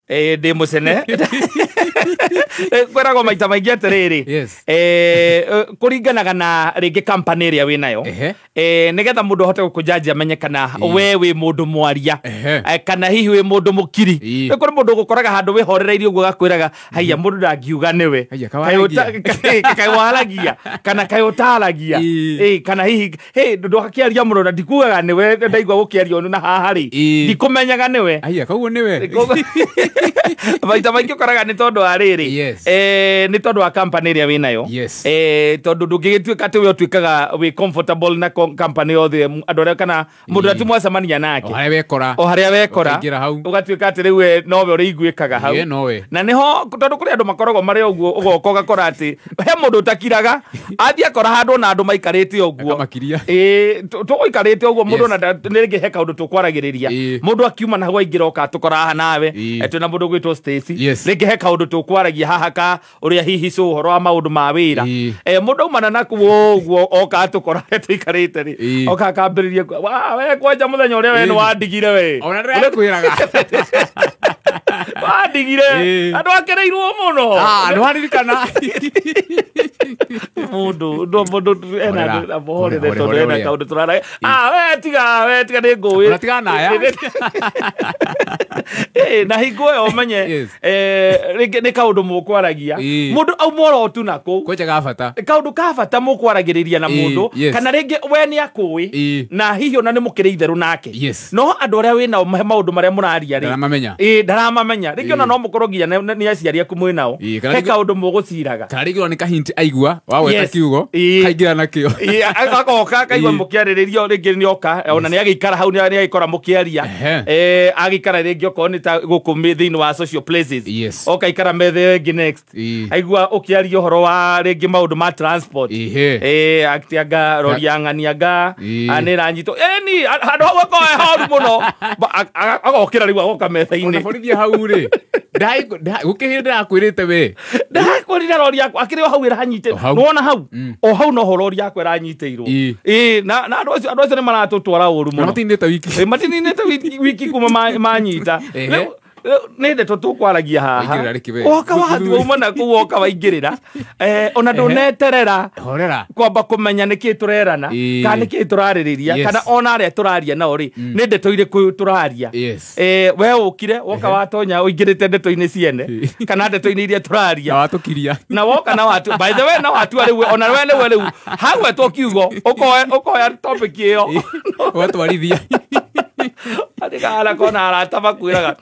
Ndĩ mũcene. Kwĩragwo maita maingĩ atĩrĩrĩ, kũringanaga na rĩngĩ company ĩrĩa wĩnayo, nĩgetha mũndũ ahote gũkũnjanjia amenye kana we wĩ mũndũ mwaria, kana hihi wĩ mũndũ mũkiri. Kũrĩ mũndũ ũgũkoraga handũ wĩhorereirie ũguo agakwĩraga haiya, mũndũ ndangiuga nĩwe. Kaĩ waragia kana kaĩ ũtaragia, kana hihi ndũgakĩaria mũno na ndikugaga nĩwe, ndaigua gũkĩaria na haha rĩ ndikũmenyaga nĩwe. Haiya, koguo nĩwe. Maita maingĩ ũkoraga nĩ tondũ wa rĩrĩ, nĩ tondũ wa company ĩrĩa wĩnayo, tondũ ndũngĩgĩtuĩka atĩ we ũtuĩkaga wĩ comfortable na company yothe, andũ arĩa kana mũndũ ũrĩa mwacemania nake o harĩa wekora, o harĩa wekora ũgatuĩka atĩ rĩu we nowe ũrĩiguĩkaga hau. Na nĩho tondũ kũrĩ andũ makoragwo marĩ ũguo, ũgoka ũgakora atĩ he mũndũ ũtakiraga athiĩ akora handũ na andũ maikarĩte ũguo, tũgũikarĩte ũguo mũndũ na rĩngĩ he kaũndũ tũkwaragĩrĩria, mũndũ akiuma na hau aingĩra oka tũkora haha nawe, twĩna mũndũ ũgwĩtwo Stacy, rĩngĩ he kaũndũ tũkwaragia haha ka ũrĩa hihi cũ ũhoro wa maũndũ ma wĩra, mũndũ aumana na kuo ũguo oka atũkora harĩa tũikarĩte rĩ, oka akambĩrĩria we kwanja mũthenya ũrĩa we nĩ wandigire we, ona ndĩrakwĩraga wandigire andũ akereirwo mũno, nĩ waririkana mũndũ ena mũhorere tondũ ena kaũndũ tũraragia, we tiga, we tiga nĩ ngũĩ ona tiga naya na hingo ĩyo ũmenye rĩngĩ nĩ kaũndũ mũkwaragia, mũndũ auma oro tu nakũu kwanja ga bata, kaũndũ ka bata mũkwaragĩrĩria na mũndũ, kana rĩngĩ we nĩ akũĩ na hihi ona nĩ mũkĩrĩ itherũ nake, no andũ arĩa wĩnao maũndũ marĩa mũraria rĩ ndaramamenya, rĩngĩ ona no mũkorwo nginya nĩ aciari aku mwĩnao, he kaũndũ mũgũciraga, kana rĩngĩ ona nĩ kahinti aigua waweta kiugo kaingĩra nakĩo, agoka akaigua mũkĩarĩrĩrio, rĩngĩ nĩ oka ona nĩ agĩikara hau nĩ agĩkora mũkĩaria, agĩikara rĩngĩ okorwo nĩ ta gũkũ thĩinĩ wa social places, oka ikara metha ĩyo ĩngĩ next, aigua ũkĩaria ũhoro wa rĩngĩ maũndũ ma transport, atĩ anga rori ya ng'ani anga nĩ ĩranyitwo, ĩni handũ hau akorwo he horu mũno, agokĩra rĩu agoka metha-inĩ. Ona borithi hau rĩ gũkĩhĩndĩ ndĩrakwĩrĩte we ndakwĩrire rori yakwa akĩrĩ o hau ĩranyitĩrwo, nĩwona hau o hau noho rori yakwa ĩranyitĩirwo, na andũ acio nĩ maratũtwara ũru mũno, matinĩte wiki, matinĩte wiki kuma manyita. Nĩ ndeto tũkwaragia haha, woka wathiĩ wauma nakũu woka waingĩrĩra, ona ndũneterera kwamba kũmenya nĩkĩĩ tũrerana kana nĩkĩĩ tũrarĩrĩria, kana ona arĩa tũraria nao rĩ nĩ ndeto irĩkũ tũraria, we ũkire woka watonya ũingĩrĩte ndeto-inĩ ciene kana ndeto-inĩ iria tũraria na watũkiria na woka na watu, by the way na watua rĩu ona we rĩu rĩu hagwetwo kiugo ũkoya topic ĩyo ũgatwarithia atikara kona arata makwĩraga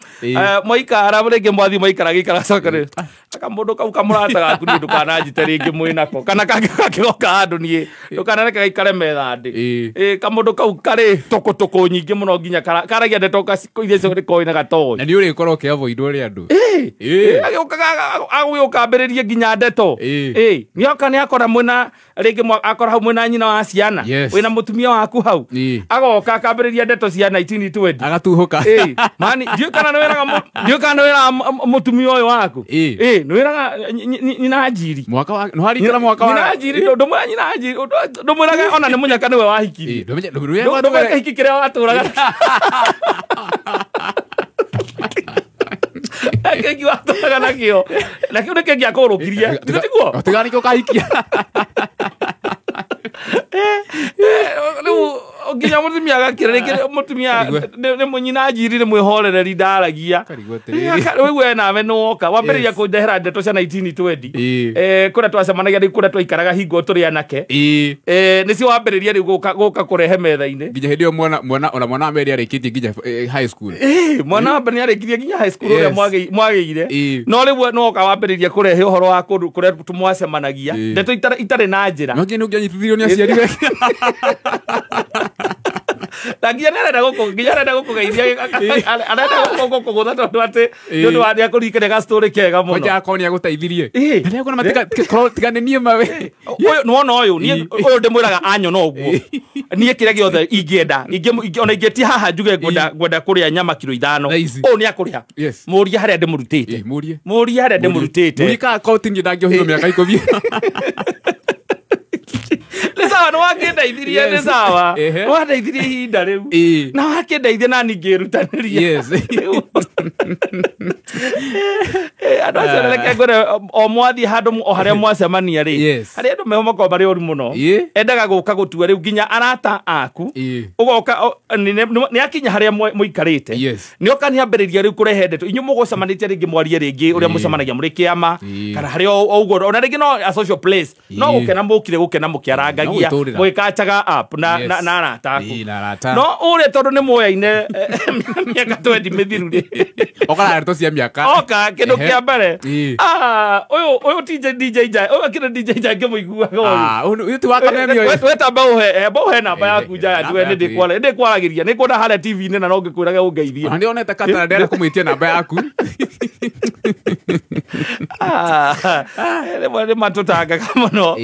mwaikara rĩngĩ mwathiĩ mwaikara gĩikara coka rĩ aka mũndũ kau kamũrata gaku niĩ ndũkananjite rĩngĩ mwĩnako kana kangĩ gakĩgoka handũ niĩ ndũkanareke gaikare metha ndĩ, kamũndũ kau karĩ tũkũtũkũ nyingĩ mũno nginya karagia ndeto iria koĩ na gatoĩ na nĩ ũrĩkorwo ũkĩavoidwo nĩ andũ, agĩũkaga agũgĩũka ambĩrĩrie nginya ndeto, nĩoka nĩ akora mwĩna rĩngĩ akora hau mwĩna nyina wa ciana wĩna mũtumia waku hau, agoka akambĩrĩria ndeto cia 1920 agatuhũka, mani ndiũĩ kana nĩ wĩraga mũtumia ũyũ waku, nĩ wĩraga nyina Njiri nĩwaririkana mwaka wa nyina Njiri, ndũmwĩra nyina Njiri, ndũmwĩraga ona nĩ mũnyaka nĩwe wahikirie, ndũmwĩra kĩhiki kĩrĩa watũraga kĩngĩ watũraga nakĩo, nakĩo nĩ kĩngĩ akũrũkirie, tiguo tiga nĩkĩo ũkahikia rĩu nginya mũtumia agakĩra rĩngĩ mũtumia nĩ nyina Njiri nĩ mwĩhorereri ndaragia, rĩu we nawe nĩ woka wambĩrĩria kũndehera ndeto cia 1920, kũrĩa twacemanagia rĩu kũrĩa twaikaraga hingo tũrĩ anake, nĩcio wambĩrĩria rĩu gũka kũrehe metha-inĩ nginya hĩndĩ ĩyo mwana ona mwana wa mbere nĩarĩkĩtie nginya high school, mwana wa mbere nĩarĩkirie nginya high school ũrĩa mwagĩire, no rĩu nĩwoka wambĩrĩria kũrehe ũhoro wa kũndũ kũrĩa mwacemanagia ndeto itarĩ na njĩra, no nginya nĩ ũngĩanyitithirio nĩ aciari we na nginya nĩarenda gũkũgeithia, arenda gũkũgũtha tondũ atĩ nĩ ũndũ wa nĩakũririkania ga story kega mũno, kwanja akorwo nĩagũteithirie na nĩakuona tiga nĩ niĩ mawe ũyũ nĩwona ũyũ niĩ ũyũ ndĩmwĩraga anyona ũguo niĩ kĩrĩa gĩothe ingĩenda ona ingĩtia haha njuge ngwenda kũrĩa nyama kiro 5, ũyũ nĩakũrĩha, mũrie harĩa ndĩmũrutĩte, mũrie harĩa ndĩmũrutĩte, mũrie kana korwo ti niĩ ndangĩohirwo mĩaka 10. Sawa nĩ wakĩndeithirie nĩ sawa. Wandeithirie ihinda rĩu. Na wakĩndeithia na ningĩrutanĩria. Yes. Andũ acio reke ngwĩre o mwathiĩ handũ o harĩa mwacemania rĩ. Harĩa andũ meho makoragwo marĩ oru mũno. Endaga gũka gũtua rĩu nginya arata aku. Ũgoka nĩ akinya harĩa mũikarĩte. Nĩ oka nĩ ambĩrĩria rĩu kũrehe ndeto. Inyuĩ mũgũcemanĩtie rĩngĩ mwarie rĩngĩ ũrĩa mũcemanagia mũrĩ kĩama kana harĩa o ũguo ona rĩngĩ no a social place. No gũkena mũkire gũkena mũkĩarangagia mũgĩkachaga up na na arata aku. No ũrĩa tondũ nĩ muoyaine mĩaka 20 mĩthiru rĩ. Oka ndeto cia mĩaka. Oka kĩndũ kĩa mbere. Ũyũ DJ Jai. Ũyũ akĩrĩ DJ Jai ngĩmũiguaga ũyũ. Ũyũ ti wa kamemio. Wetamba ũhe namba yaku Jai tuwe nĩ ndĩkwaragĩria. Nĩ kuona harĩa TV-inĩ na no ngĩkwĩraga ũngeithie. Ona ndĩonete Katara ndĩrenda kũmwĩtia namba yaku. Rĩmwe nĩ matũtangaga mũno.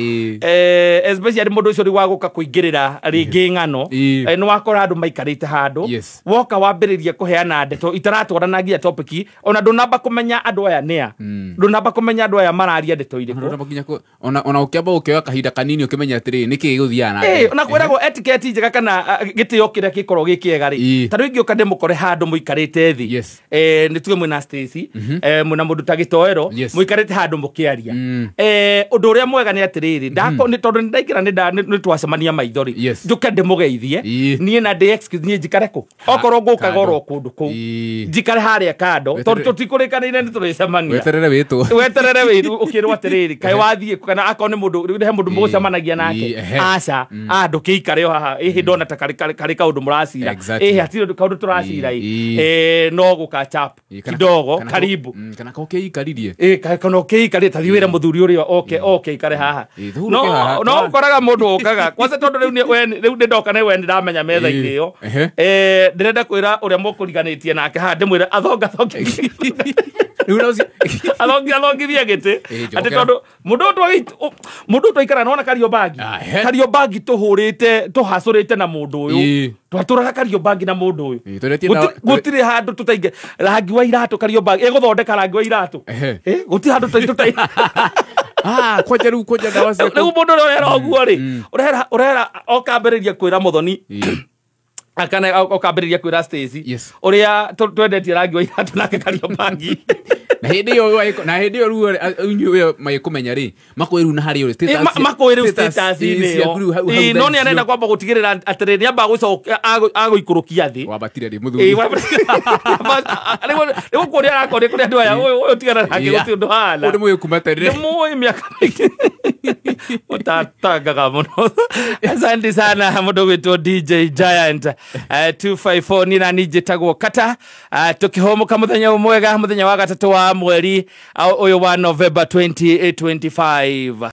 Especially mũndũ ũcio rĩu wa gũka kũingĩrĩra rĩngĩ ng'ano. Nĩ wakora andũ maikarĩte handũ. Woka wambĩrĩria kũheana ndeto itaratwarana nginya topic ona ndũnamba kũmenya andũ aya nĩa. Ndũnamba kũmenya andũ aya mararia ndeto irĩkũ. Ona ũkĩamba ũkĩoya kahinda kanini ũkĩmenya atĩrĩ nĩkĩ gĩgũthiaga na mbere. Ona kwĩragwo etiquette njega kana gĩtĩo kĩrĩa gĩkoragwo gĩ kĩega rĩ. Ta rĩu ingĩũka ndĩmũkore handũ mũikarĩte thĩ. Nĩ tuge mwĩna Stacy, mwĩna mũndũ ta Gĩtoero, mũikarĩte handũ mũkĩaria. Ũndũ ũrĩa mwega nĩ atĩrĩrĩ, nĩ tondũ nĩ ndaingĩra nĩ twacemania maitho rĩ. Njũke ndĩmũgeithie. Niĩ na ndĩ excuse niĩ njikare kũ. Okorwo ngũkaga oro kũndũ kũu. Njikare harĩa kando tondũ tũtikũrĩkanĩire nĩ tũrĩcemania. Weterere wĩtwo. Weterere wĩtwo ũkĩrwo atĩrĩrĩ kaĩ wathiĩ kana akorwo nĩ mũndũ rĩu he mũndũ mũgũcemanagia nake. Aca, ndũkĩikare o haha. Ĩhĩ ndona ta karĩ kaũndũ mũracira. Ĩhĩ hatirĩ kaũndũ tũracira ĩ. No gũka up kidogo karibu. Kana ũkĩikaririe. Kana ũkĩikarĩrie ta thiĩ wĩre mũthuri ũrĩa oke ikare haha. No no ũkoraga mũndũ ũkaga kwanza tondũ rĩu nĩ ndoka nĩ we nĩ ndamenya metha-inĩ ĩyo. Ndĩrenda kwĩra ũrĩa mũkũriganĩtie nake haha ndĩmwĩre athongathonge. Athongithie gĩtĩ. Atĩ tondũ mũndũ twaikara nona Kariobangi. Kariobangi tũhũrĩte tũhacũrĩte na mũndũ ũyũ. Twatũraga Kariobangi na mũndũ ũyũ. Gũtirĩ handũ tũtaingĩ rangi wa iratũ Kariobangi ĩgũthondeka rangi wa iratũ. Gũtirĩ handũ tũtaingĩ. Kwanja rĩu kwanja ndawa cia rĩu mũndũ ũrĩa ũrera ũguo rĩ ũrera okambĩrĩria kwĩra Mũthoni akana okambĩrĩria kwĩra Stacy ũrĩa twendetie rangi wa iratũ nake Kariobangi. Na hĩndĩ ĩyo na hĩndĩ ĩyo rĩu inyuĩ magĩkũmenya rĩ makwĩrĩ rĩu na harĩa ũrĩ status makwĩrĩ rĩu status-inĩ ĩyo. No nĩ arenda kwamba gũtigĩrĩra atĩrĩ nĩ amba gũcoka agũikũrũkia thĩ. Wambatire rĩ mũthuri. Rĩu kũrĩa arakoria kũrĩa andũ aya ũyũ tigana nake gũtirĩ ũndũ hana. Ũndũ mũĩ kuma tene. Nĩ mũĩ mĩaka mĩingĩ. Ũtatangaga mũno. Asante sana mũndũ gwĩtwo DJ Giant 254 ni na niĩ njĩtagwo Kata. Tũkĩhũmũka mũthenya mwega mũthenya wa gatatũ wa mweri ũyũ wa November 2025.